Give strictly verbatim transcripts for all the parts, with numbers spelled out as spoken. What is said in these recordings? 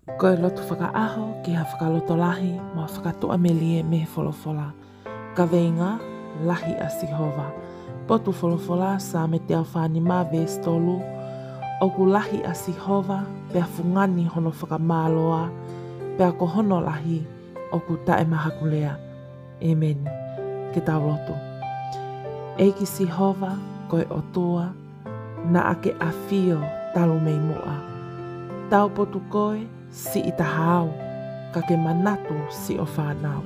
Ko e lotu fakaʻaho ki ha fakalotolahi mo ha fakatuʻamelie mei he folofola. Kaveinga: Lahi ʻa Sihova. Potu folofola: Saame teau fā nima veesi tolu. ʻOku lahi ʻa Sihova, pea fungani hono fakamālō, pea ko hono lahi ʻoku taʻemahakulea. ʻĒmeni. Ke tau lotu. ʻEiki Sihova, ko e ʻOtua naʻa ke ʻafio talu mei muʻa. Taupotu koe, siʻi taha au, ka ke manatu siʻo fānau.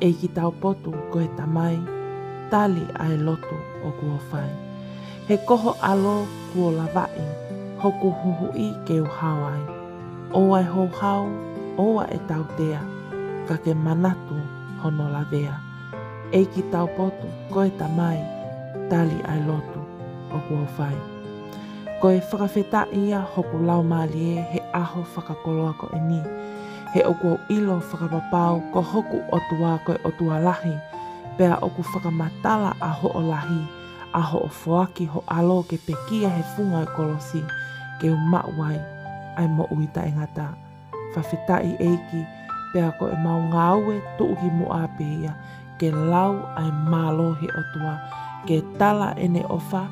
ʻEiki, taupotu ko e Tamai, tali ʻa e lotu ʻoku ou fai. He ko ho ʻAlo kuo lavaʻi hoku huhuʻi ke u hao ai. ʻOua ʻe houhau, ʻoua ʻe tautea, ka ke manatu hono lavea. ʻEiki, taupotu ko e Tamai, tali ʻa e lotu ʻoku ou fai. Ko e fakafetaʻi ia hoku laumālie he ʻaho fakakoloa ko eni, he ʻoku ou ʻilo fakapapau ko hoku ʻOtua ko e ʻOtua lahi, pea ʻoku fakamatala ʻa hoʻo lahi, ʻa hoʻo foaki ho ʻAlo ke pekia he funga ʻo e kolosi, ke u maʻu ai ʻa e moʻui taʻengata. Fakafetaʻi ʻEiki, pea ko ʻemau ngāue tuʻukimuʻa pē ia, ke lau ʻa e mālō he ʻOtua, ke tala ʻene ʻofa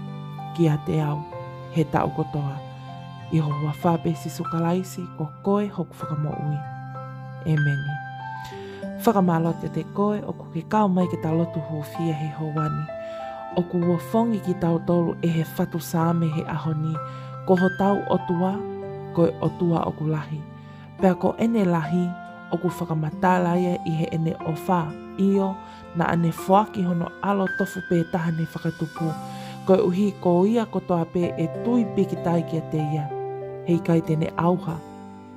kiate au he taʻu kotoa. ʻI ho huafa pē Sīsū Kalaisi, ko koe hoku Fakamoʻui. ʻĒmeni. Fakamālō kiate koe ʻoku ke kau mai ke ta lotu hūfia he houa ni. ʻOku ofongi kitautolu ʻe he fatu Saame he ʻaho ni, ko hotau ʻOtua, ko e ʻOtua ʻoku lahi. Pea ko ʻene lahi, ʻoku fakamatala ia ʻi heʻene ʻofa, ʻio, naʻa ne foaki hono ʻAlo tofu pē taha ne fakatupu, koeʻuhi ko ia kotoa pē ʻe tui pīkitai kiate ia, he ʻikai te ne ʻauha,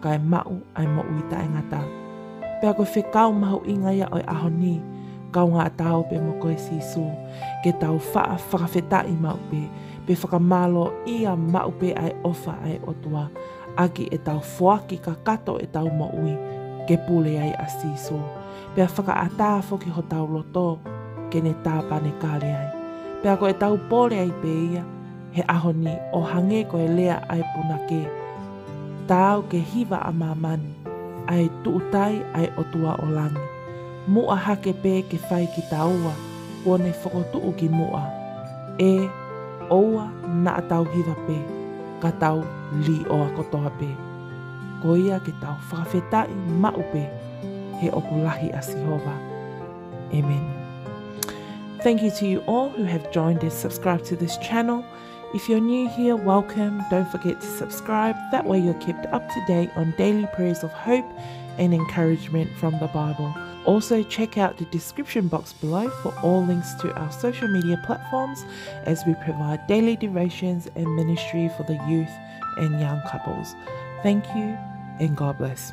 kae maʻu ʻa e moʻui taʻengata. Pea ko e fekau mahuʻinga ia ʻo e ʻaho ni, kaungā ʻatā pē mo koe Sīsū, ke tau faʻa fakafetaʻi maʻu pē, pe fakamālōʻia maʻu pē ʻa e ʻofa ʻa e ʻOtua, ʻaki ʻetau foaki kakato ʻetau moʻui ke pule ai ʻa Sīsū. Pea fakaʻatā foki hotau loto ke ne tāpanekale ai. Pea ko ʻetau pole ai pē ia he ʻaho ni, ʻo hangē ko e lea ʻa e punake: Taau ke hiva ʻa māmani, ʻa e tuʻutai ʻa e ʻOtua ʻo langi. Muʻa hake pē ke fai kitaua kuo ne fokotuʻu ki muʻa. ʻE, ʻoua naʻa tau hiva pē, ka tau līʻoa kotoa pē. Ko ia ke tau fakafetaʻi maʻu pē, he ʻoku lahi ʻa Sihova. ʻĒmeni. Thank you to you all who have joined and subscribed to this channel. If you're new here, welcome. Don't forget to subscribe. That way you're kept up to date on daily prayers of hope and encouragement from the Bible. Also, check out the description box below for all links to our social media platforms as we provide daily devotions and ministry for the youth and young couples. Thank you and God bless.